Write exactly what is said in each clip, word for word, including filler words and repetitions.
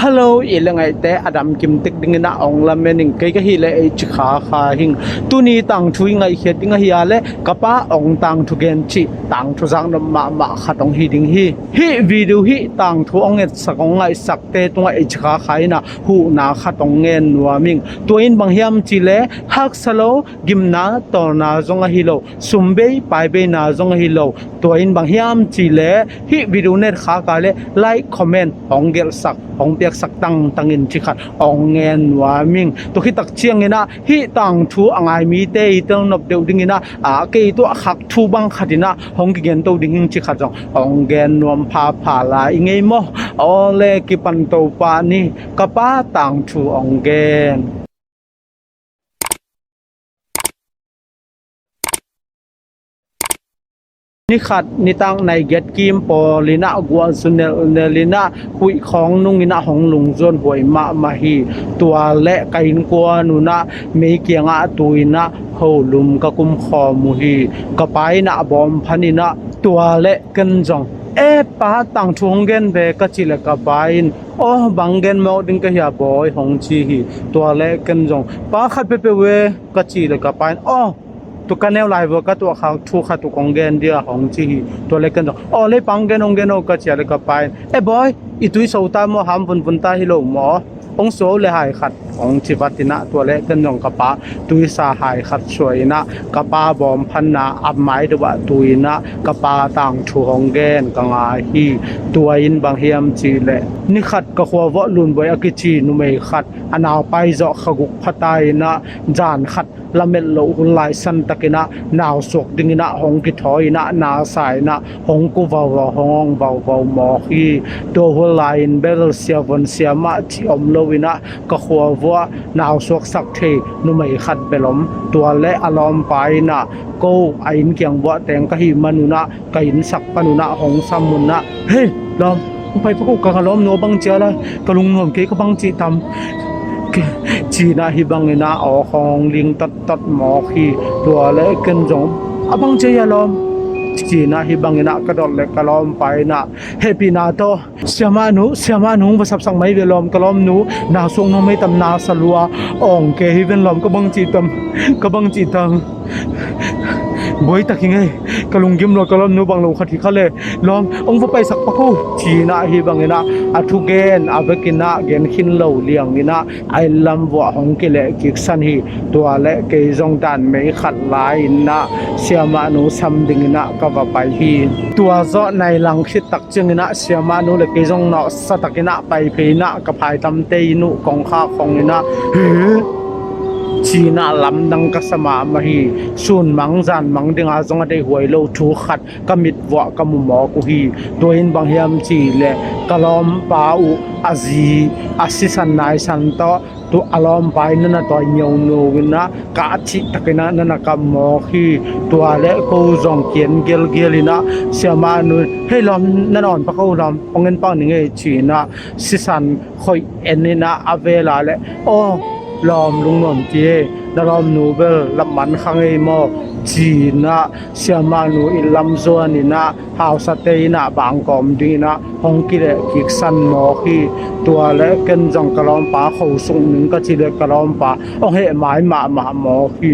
Hello, i le ngaihte a dam kim tek dingin ah ong lamen ing. Kei ka hi le ei ci kha kha hing. Tuni tangthu i ngaihkhiat ding ahi a le ka pa ong tangthu gen cih tangthu zaknop mahmah khat ong hi ding hi. Hih video hih tangthu ong etsak ong ngaihsakte tungah ei ci kha kha in ah huhna khat ong ngen nuam ing. Tua in bang hiam cih le haksa lo, gimna tawlna zong ahi lo, sum bei pai beina zong ahi lo. Tua in bang hiam cih le hih video na et khak a le like, comment hong gelhsak, hong piaksak tangtang in ci khat hong ngen nuam ing. Tua khit tak ciangin ah hih tangthu a ngai mite i telnop deuh dingin ah, a, kei tuah khak thu bang khat in ah hong kigen to ding hing ci khat zong hong gen nuam phapha lai ing ei maw. Aw le, kipan to pah ni, ka pa tangthu hong gen. Ni khat nitak nai giat kim pawl in ah guah zu nelhnelh in ah huih khawng nung in ah hong lungzuan huai mahmah hi. Tua le ka innkuan un ah mei kiangah tu in ah ho lum ka kum khawm uh hi. Ka pa in ah bawm phan in ah tua le ken zong, "E pa, tangthu hong gen ve," ka cih le ka pa in, "Aw, bang gen mawk ding ka hi a bawi," hong ci hi. Tua le ken zong, "Pa, khat peuhpeuh e," ka cih le ka pa in, "Aw, tu ka neu lai vua ka tuah khak thu khat uh kong gen dia," hong ci hi. Tua le ken zong, "Aw le pa, hong gen, hong gen o," ka cih le ka pa in, "E bawi, i tui so ta maw, ham vunvun ta hi lo maw? Hong suah le hai khat," hong ci vat in ah tua le ken zong ka pa tuisa hai khat suah in ah ka pa bawm phanna a mai deuh ah tu in ah ka pa tangthu hong gen ka ngai hi. Tua in bang hiam cih le ni khat ka khua vuah Lunbuai a kici numei khat a naupai zawh kha guk pha ta in ah zan khat lamet loh hun lai san takin ah nausuak dingin ah hong kithawi in ah nasa in ah hong ku vauvau, hong ong vauvau mawk hi. Tua hun lai-in bel siavuan siamah cih om lo in ah ka khua vuah nausuaksak thei numei khat bel om. Tua le a lawmpa in ah, "Ko a inn kiang vuah teng ka hih man un ah ka innsak pan un ah hong sam un ah, hei lawm, hong pai pak o, ka lawmnu a bang ci a lai, ka lungnuam kei, ka bang cih tam," ci in ah hih bangin ah awk hong ling tattat mawk hi. Tua le ken zong, "A bang ci a hia lawm?" ci in ah hih bangin ah ka dot le ka lawmpa in ah, "Hehpihna tawh siamahnu, siamahnu hong va sapsak mai ve lawm, ka lawmnu na suak nuam mai tam, na sa lua, awng ke hi ven lawm, ka bang cih tam, ka bang cih tam. Buai tak hi ngei, ka lunggim lua, ka lawmnu bang lo khat hi kha le lawm, hong va paisak pak o," ci in ah hih bangin ah a thugen a vekin ah gen khin lo liang in ah a inn lam vuah hong kileh kiksan hi. Tua le kei zong dan mei khat lai in ah siamahnu sam dingin ah ka va pai hi. Tua zawh nai lang khit tak ciangin ah siamahnu le kei zong nawhsa takin ah pai phei in ah ka phaitamte inn uh kong khak khong in ah, "He," ci in ah lamdang ka sa mahmah hi. Sun mang zan mang ding a zong a deih huai lo thu khat ka mit vuah ka mu mawk uh hi. Tua in bang hiam cih le ka lawmpa uh a zi a sisan naisan tawh tu a lawmpa in na na tawi ngiaunu in ah kah cih takin ah na na kap mawk hi. Tua le ko zong kian gialgial in ah siamahnu in, "Hei lawm, na nawn pak o lawm, hong en pak ning ei," ci in ah sisan khoih en in ah a vel a le, "Aw lawm, lungnuam kei e, na lawmnu bel lam man kha ngei maw?" ci in ah siamahnu inn lam zuan in ah hausate in ah bangkawm dingin ah hong kileh kiksan mawk hi. Tua le ken zong ka lawmpa khosuk ning ka cih le ka lawmpa hong heh mai mahmah mawk hi.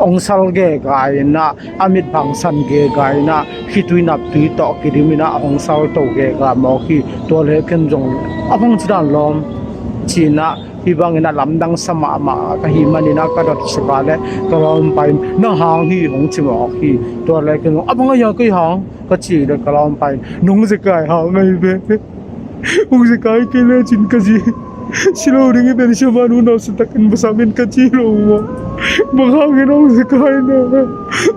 Hong sal gegai in ah a mit bangsan gegai in ah khitui naptui tawh kidim in ah hong salto gegai mawk hi. Tua le ken zong, "A bang ci dan lawm?" ci in ah hih bangin ah lamdang sa mahmah ka hih manin ah ka dot suk a le ka lawmpa in, "Nang hang hi," hong ci mawk hi. Tua le ken zong, "A bang a hia kei hang?" ka cih le ka lawmpa in, "Nong zekai hang ahi ve. Hong zekai kei lecin ka zi si lo ding hi ven, siamahnu nawhsa takin va sam in ka ci lo maw? Bang hangin hong zekai na,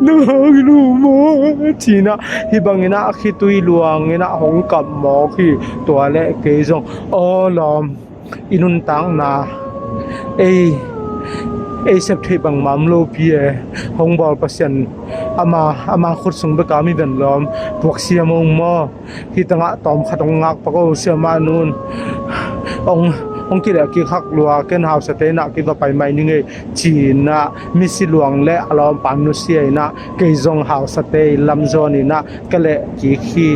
nang hangin uh maw?" ci in ah hih bangin ah khitui luang in ah hong kap mawk hi. Tua le kei zong, "Aw lawm, i nuntakna ei, ei sep theih bangmah om lopi e, hong bawl Pasian ama, ama khut sung bek a mi ven lawm, puak siam ung maw? Hih tangah tawm khat hong ngak pak o, siamahnu in hong, Hong kileh kik hak lua, ken hausate in ah kiva pai mai ning ei, ci-in ah misi luang le a lawmpa nusia in ah kei zong hausate lam zawn in ah ka leh kik hi.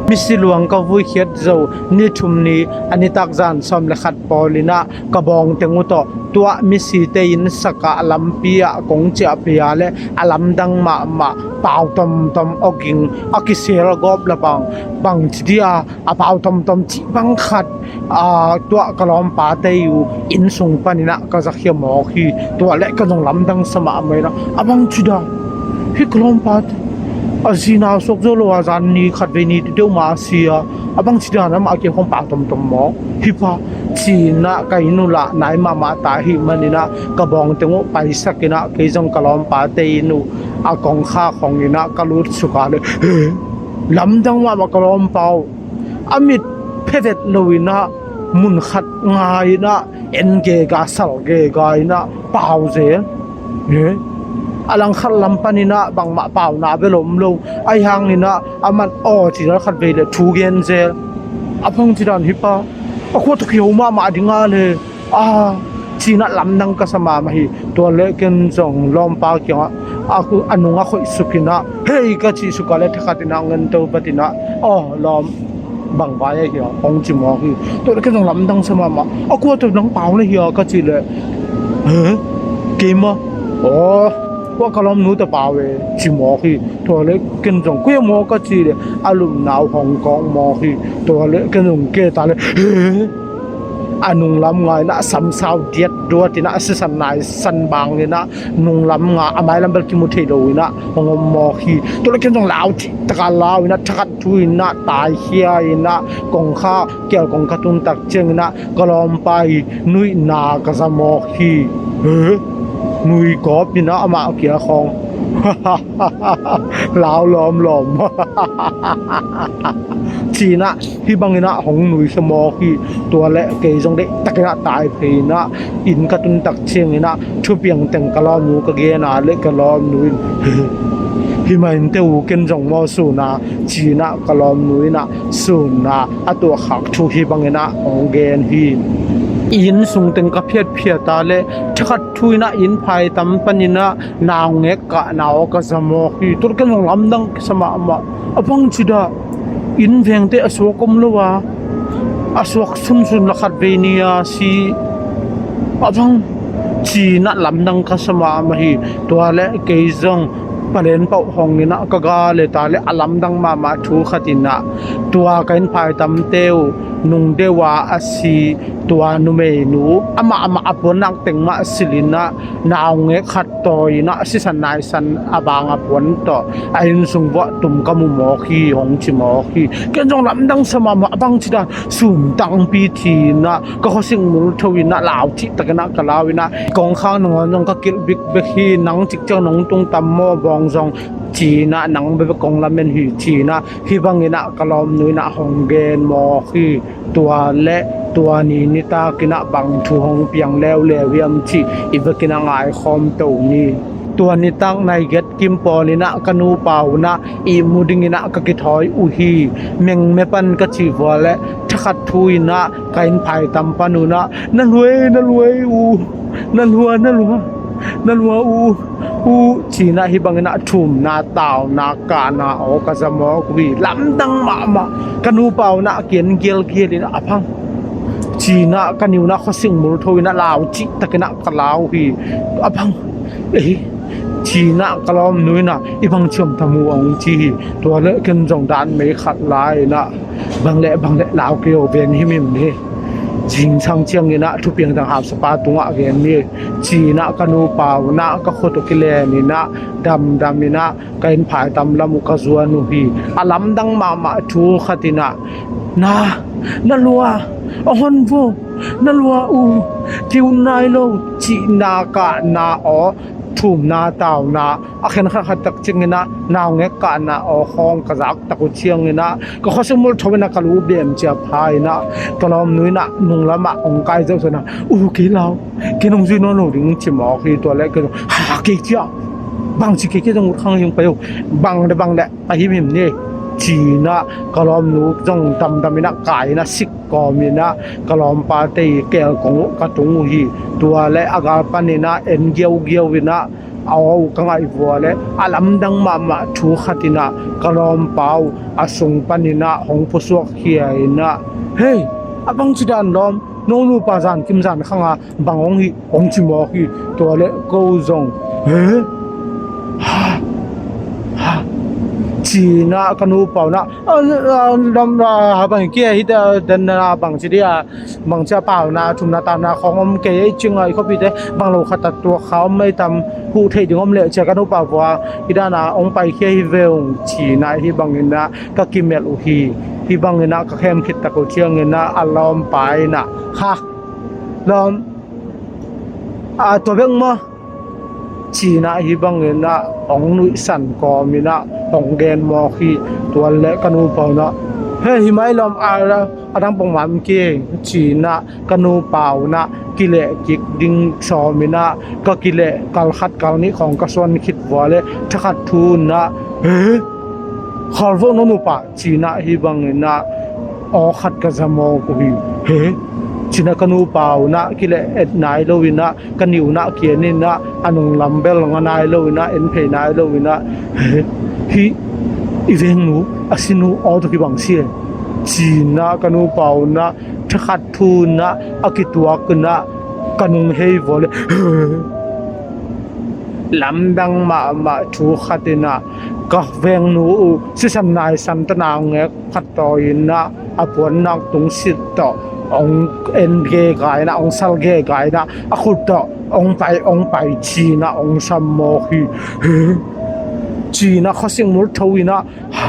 Misi luang ka vuikhiat zo ni thum ni a nitak zan sawm le khat pawl in ah ka bawngteng uh tawh tuah misite inn sak ah lampi ah kong ciahpih a le a lamdang mahmah pau tomtom awging a kisel gawp la bang, bang ci dia a pau tomtom cih bang khat, a, tuah ka lawmpate uh inn sung panin ah ka zakhia mawk hi. Tua leh ken zong lamdang sa mahmah in ah, a bang ci dan, hih ka lawmpate a zinau suak zo lo a zan ni khat vei ni deuh mah a si a, a bang ci dan amah kiang khawng pau tomtom mawk hi pa, ci-in ah ka inn uh lah nai mahmah ta ahih manin ah ka bawngteng uh paisak in ah kei zong ka lawmpate inn uh a kongkhak hong in ah ka lutsuk a le, lamdang mahmah ka lawmpa uh a mit phevet lo in ah mun khat ngai in ah en gega sal gega in ah pau zel. A langkhat lam panin ah bangmah pauna bel om lo. Ahi hangin ah aman aw ci lal khat vei le thu gen zel. A bang ci dan hih pa, a khua tawh kiho mahmah ding a le, a, ci-in ah lamdang ka sa mahmah hi. Tua leh ken zong lawmpa kiangah a, a nung a khoih suk in ah, hei ka cih suk a le thakhat in ah ngento vat in ah, aw lawm, bang vai ahi hiam, hong ci mawk hi. Tua leh ken zong lamdang sa mahmah, a khua tawh nang pau na hia ka cih leh, he, keimah, aw, kua ka lawmnu tawh pau e, ci mawk hi. Tua leh ken zong kua maw ka cih leh a lupna uh hong kawk mawk hi. Tua leh ken zong ke ta leh, he, a nunglam nga in ah samsau diat duat in ah a sisan naisan bang in ah nunglam nga a mailam bel kimu thei lo in ah hong om mawk hi. Tua leh ken zong lau cih tak a lau in ah thakhat thu in ah taikhia in ah kongkha kial kongkha tun tak ciangin ah ka lawmpa ii nuihna ka za mawk hi. He? Nui gawp in ah amah kia khawng lau lawmlawm ci-in ah hih bangin ah hong nuikhia mawk hi. Tua leh kei zong deihtakin ah taiphei in ah inn ka tun tak ciangin ah thupiang teng ka lawmnu ka gen a leh ka lawmnu in, hih mah in teh u, ken zong maw sun a, ci-in ah ka lawmnu in ah sun a a tuahkhak thu hih bangin ah hong gen hi. Inn sung teng ka phiatphiat a leh thakhat thu in ah inn phaitam panin ah naungek kahna aw ka za mawk hi. Tua leh ken zong lamdang ka sa mahmah, a bang ci dan, inn vengte a suak om lo a, a suak sunsun la khat vei ni a si, a bang ci-in ah lamdang ka sa mahmah hi. Tua leh kei zong palen pauh hong in ah ka ga le ta leh a lamdang mahmah thu khat in ah tua ka inn phaitamte uh nung deuh a a si tua numeinu amah amah a puannak teng mah silh in ah naungek khat tawi in ah sisan naisan a bang a puan tawh a inn sung vuah tum ka mu mawk hi, hong ci mawk hi. Ken zong lamdang sa mahmah, a bang ci dan, sun tangpi thi in ah ka khuasik mul tho in ah lau cihtakin ah ka lau in ah kongkhak nangawn zong ka kilh bikbek hi. Nang cikciang nong tung tam maw bawng zong, ci-in ah nang bekbek kong lamen hi, ci-in ah hih bangin ah ka lawmnu in ah hong gen mawk hi. Tua leh tua ni nitakin ah bang thu hong piang leuleu hiam cih i vekin ah ngaikhawm to ni. Tua nitak nai giat kim pawl in ah ka nupa un ah ihmu dingin ah ka kithawi uh hi. Mengme pan ka cih vua leh thakhat thu in ah ka inn phaitam pan un ah, na lua e, na lua e u, na lua, na lua, na lua u, u, ci-in ah hih bangin ah thumna tauna kahna aw ka za mawk uh hi. Lamdang mahmah, ka nupa un ah a kian gialgial in ah, a bang ci-in ah ka ni un ah khuasik mul tho in ah lau cihtakin ah ka lau hi. A bang, ei, ci-in ah ka lawmnu in ah, i bang ciamta mu, hong ci hi. Tua leh ken zong dan mei khat la in ah, bang leh bang leh lau kei o, ven himhim ni, zingsang ciangin ah thupiang dang hapsapa tungah gen ni, ci-in ah ka nupa un ah ka khut uh kilen in ah damdam in ah ka inn phaitam lam uh ka zuan uh hi. A lamdang mahmah thu khat in ah, na, na lua, a hon vo, na lua u, ki-ut nai lo, cihna kahna aw, thumna tauna a khen khat khat tak ciangin ah naungek kahna aw khawng ka zak tak uh ciangin ah ka khuasik mul tho in ah ka lu bem cia pha in ah ka lawmnu in ah nunglam ah hong kai zoh sawn ah, u, kei lau, kei nong zui nawn lo ding, ci mawk hi. Tua leh kei zong, ha, kei cia, bang ci, kei, kei zong ut khang hing pai o, bang leh bang leh a himhim ni, ci-in ah ka lawmnu zong damdam in ah kai in ah sik kawm in ah ka lawmpa te i keel kong uh ka tung uh hi. Tua le a gal pan in ah en giaugiau in ah a aw uh ka ngaih vua le a lamdang mahmah thu khat in ah ka lawmpa uh a sung pan in ah hong pusuak khia in ah, "Hei, a bangci dan lawm, no nupa zan kim zan khang a bang hong hi?" hong ci mawk hi. Tua le ko zong, "He? Ha? Ha?" ci-in ah ka nupa un ah, "A, a, lam, a, bang kia hi ta, dan na bang ci dia, bang cia pauna, thumna, tauna khong om kei ei cing a i khuapite, bang lo khat a tuak kha om ei tam, huh theih ding om leh," ci-a ka nupa vua, "Hi dan a hong paikhia hi ve ung," ci-in ah hih bangin ah ka kimelh uh hi. Hih bangin ah ka khem khit tak uh ciangin ah a lawmpa in ah, "Ha? Lawm, a, tua bek maw?" ci-in ah hih bangin ah hong nuihsan kawm in ah hong gen mawk hi. Tua le ka nupa un ah, "He, hi mai lawm, a, a dang pongmawk kei," ci-in ah ka nupa un ah kileh kik ding sawm in ah ka kileh kal khat kal nih khawng ka suan khit vua le thakhat thu un ah, "He? Khalvo no nupa," ci-in ah hih bangin ah aw khat ka za mawk uh hi. "He?" ci-in ah ka nupa un ah kileh et nai lo in ah ka nih un ah kian in ah a nunglam bel nga nai lo in ah en phei nai lo in ah, "He? Hih i vengnu a sinu aw tawh kibang si e," ci-in ah ka nupa un ah thakhat thu un ah a kituak in ah ka nung hei vua le lamdang mahmah thu khat in ah ka vengnu uh sisan naisan tawh naungek khat tawi in ah a puannak tungsit tawh hong en gegai in ah hong sal gegai in ah a khut tawh hong pai hong pai ci-in ah hong sam mawk hi. "He?" ci-in ah khuasik mur tho in ah, "Ha,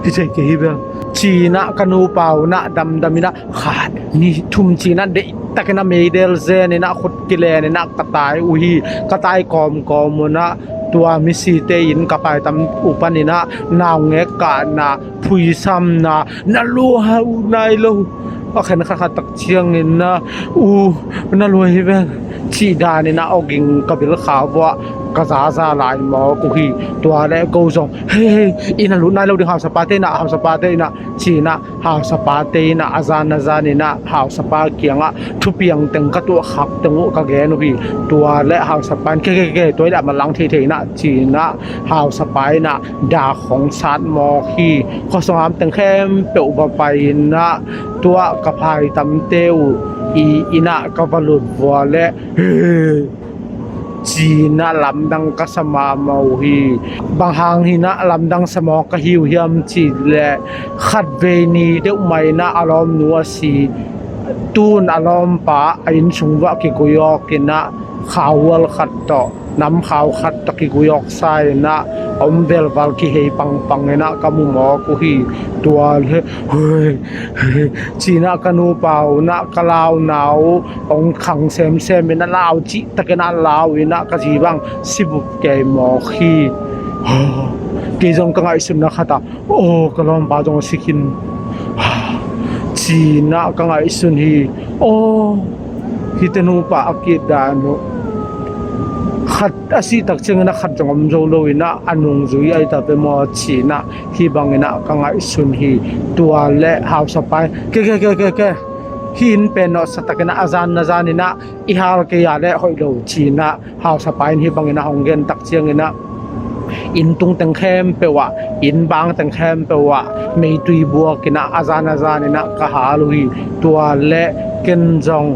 hi thei kei hi bel," ci-in ah ka nupa un ah damdam in ah khat nih thum ci-in ah deihtak in ah meidel zen in ah khut kilen in ah ka tai uh hi. Ka tai kawmkawm un ah tua misite in ka paitam uh pan in ah naungek kahna, phuisamna, na luah uh nai lo, a khen khatkhat tak ciangin ah, "Uh, na luah hi ven," cih dan in ah awging ka bil kha vua ka zaza lai mawk uh hi. Tua le ko zong, "Hei, hei, i na lut nai lo ding, hausapate in ah, hausapate in ah," ci-in ah hausapate in ah a zan a zan in ah hausapa kiangah thupiang teng ka tuahkhak teng uh ka gen uh hi. Tua le hausapa in, "Ke, ke, ke, tua i dah manlang theithei in ah," ci-in ah hausapa in ah dak hong sat mawk hi. Khuasung am teng khempeuh va pai in ah tua ka phaitamte uh i inn ah ka va lut vua le, "He," ci-in ah lamdang ka sa mahmah uh hi. Bang hang hi in ah lamdang sa mawk ka hi uh hiam cih leh khatvei ni deuh mah in ah a lawmnu a si. Tun a lawmpa a inn sung vuah kigui awk in ah khauhual khat tawh, nam khau khat tawh kigui awksa in ah a om velval kihei pangpang in ah ka mu mawk uh hi. Tua le, "Hoi," ci-in ah ka nupa un ah ka launa uh hong khang semsem in ah lau cihtak in ah lau in ah ka zi bang sibup kei mawk hi. Kei zong ka ngaihsutna khat ah, "Aw, ka lawmpa zong a si khin," ci-in ah ka ngaihsun hi. "Aw, hihte nupa a kit dan uh, khat a sih tak ciangin ah khat zong om zo lo in ah a nungzui ahi ta ve maw?" ci-in ah hih bangin ah ka ngaihsun hi. Tua le hausapa in, "Ke, ke, ke, ke, ke, hih inn pen nawhsa tak in ah a zan a zan in ah i hal kei a le hoih lo," ci-in ah hausapa in hih bangin ah hong gen tak ciangin ah inn tung teng khempeuh ah, inn bang teng khempeuh ah meitui buak in ah a zan a zan in ah ka hal uh hi. Tua le ken zong,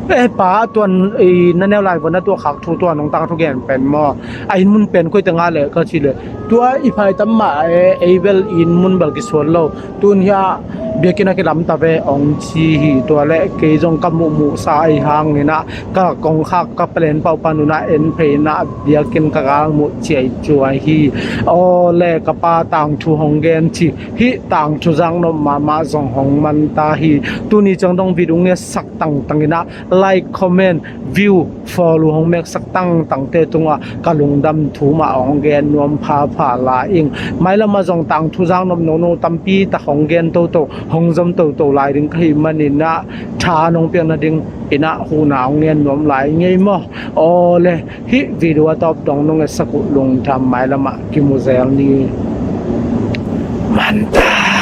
"Eh pa, tuan, i, na neu lai vua na tuahkhak thu, tuan hong tangthu gen pen maw? A inn mun pen koi teng ah le?" ka cih le, "Tua i phaitam mah e, ei bel inn mun bel kisual lo, tun hiah biakinn ah kilam ta ve," hong ci hi. Tua le kei zong ka muhmuhsa ahi hangin ah ka kongkhak ka palen pauh pan un ah en phei in ah biakinn ka galmuh ciaicuai hi. Aw le, ka pa tangthu hong gen ci, hih tangthu zaknop mahmah zong hong man ta hi. Tuni ciang dong video ngetsak tangtang in ah like, comment, view, follow hong meksak tangtangte tungah ka lungdam thu mah hong gen nuam phapha lai ing. Mailam ah zong tangthu zaknop nono tampi tak hong gen toto, hong zom toto lai ding ka hih manin ah tha nong piak nading in ah huhna hong ngen nuam lai ing ei maw? Aw le, hih video a tawp dong nong ngetsak uh lungdam, mailam ah kimu zel ni. Mantap.